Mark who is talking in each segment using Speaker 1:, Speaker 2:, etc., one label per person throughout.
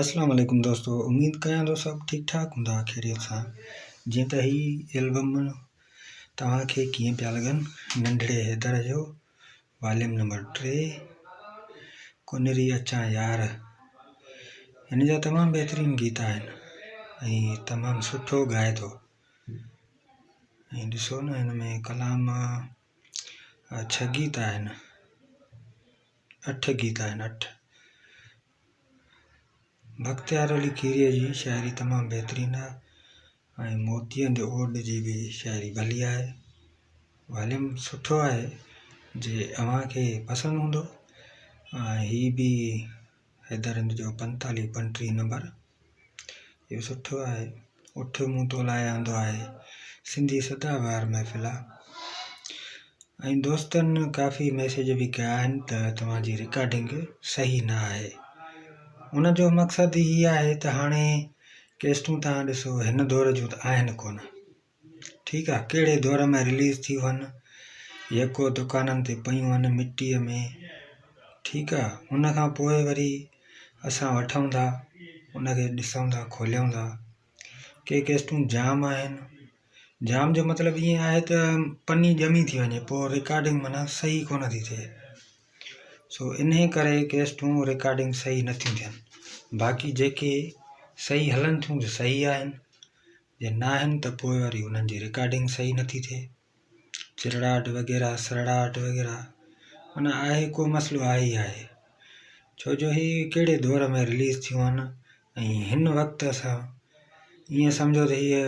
Speaker 1: اسلام عليڪم دوستو اميد ڪيان ٿو سڀ ٺيڪ ٺاڪ هوندا خيريت سان. جيئن ته هي البم توهان کي ڪيئن پيا لڳن، ننڍڙي حيدر جو واليم نمبر 3 ڪنري اچان يار، هن جا تمام بهترين گيت آهن ۽ تمام سٺو ڳائي ٿو. ۽ ڏسو نه هن ۾ ڪلام 6 گيت آهن، 8 گيت آهن، 8. بختيار علي کيريء جي شاعري تمام بهترين آهي ۽ موتين جي اوڏ جي به شاعري ڀلي آهي. واليم سٺو آهي جي اوهان کي پسند هوندو. ۽ هي به حيدر هند جو 45 35 نمبر اهو سٺو آهي. اٺ مون تو لاء آندو آهي. سنڌي سدا بهار محفل آ. ۽ دوستن ڪافي ميسيج به ڪيا آهن ته توهان جي رڪارڊنگ صحيح نه آهي. ان جو مقصد هي آهي ته هاڻي ڪيسٽون توهان ڏسو هن دور جون ته آهن ڪونه. ٺيڪ آ ڪهڙي دور ۾ رليز ٿيون هن، يڪو دڪانن تي پيون هن مٽيء ۾. ٺيڪ آ ان کان پوء وري اسان وٺون ٿا ان کي ڏسون ٿا کوليون ٿا. ڪي ڪيسٽون جام آهن، جام جو مطلب ائين آهي ته پني ڄمي ٿي وڃي پوء رڪارڊنگ معنيٰ صحيح ڪونه ٿي ٿئي. سو انهي ڪري ڪيسٽون رڪارڊنگ صحيح نٿيون ٿين. باقي جيڪي صحيح هلن ٿيون ته صحيح آهن، جي ناهن ته پوء وري انهن جي رڪارڊنگ صحيح نٿي ٿئي. چرڙاٽ وغيره سرڙاٽ وغيره معنيٰ آهي ڪو مسئلو آهي ئي آهي. ڇو جو هي ڪهڙي دور ۾ رليز ٿيون آهن ۽ هن وقت اسان ائين سمجهو ته هيء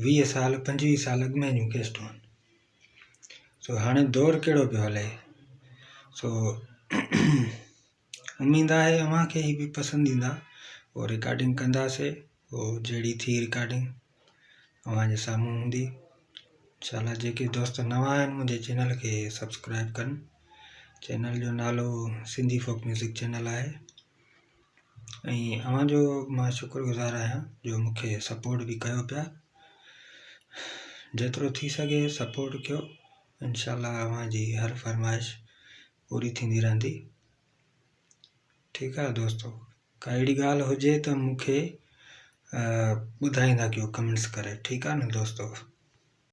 Speaker 1: 20 سال 25 سال اڳ ۾ جون ڪيسٽون آهن. سو هاڻي دور ڪهڙو پيو هلي. سو اميد آهي اوهان کي هي به پسند ايندا. پوء رڪارڊنگ ڪنداسي، پوء جهڙي ٿي رڪارڊنگ اوهان جي سامهون هوندي. انشاء الله جيڪي دوست نوان آهن منهنجي چينل کي سبسڪرائب ڪن. چينل جو نالو سنڌي فوڪ ميوزڪ چينل آهي ۽ اوهان جو مان شڪر گذار آهيان جو مون کي سپورٽ به ڪيو پيا. جيترو ٿي سگهي سپورٽ ڪيو، انشاء الله اوهان جي هر فرمائش پوري ٿيندي رهندي. ٺيڪ آهي دوستو، ڪا اهڙي ڳالهه هجي ته مون کي ٻڌائيندا ڪيو ڪمينٽس ڪري. ٺيڪ آهي نه دوستو.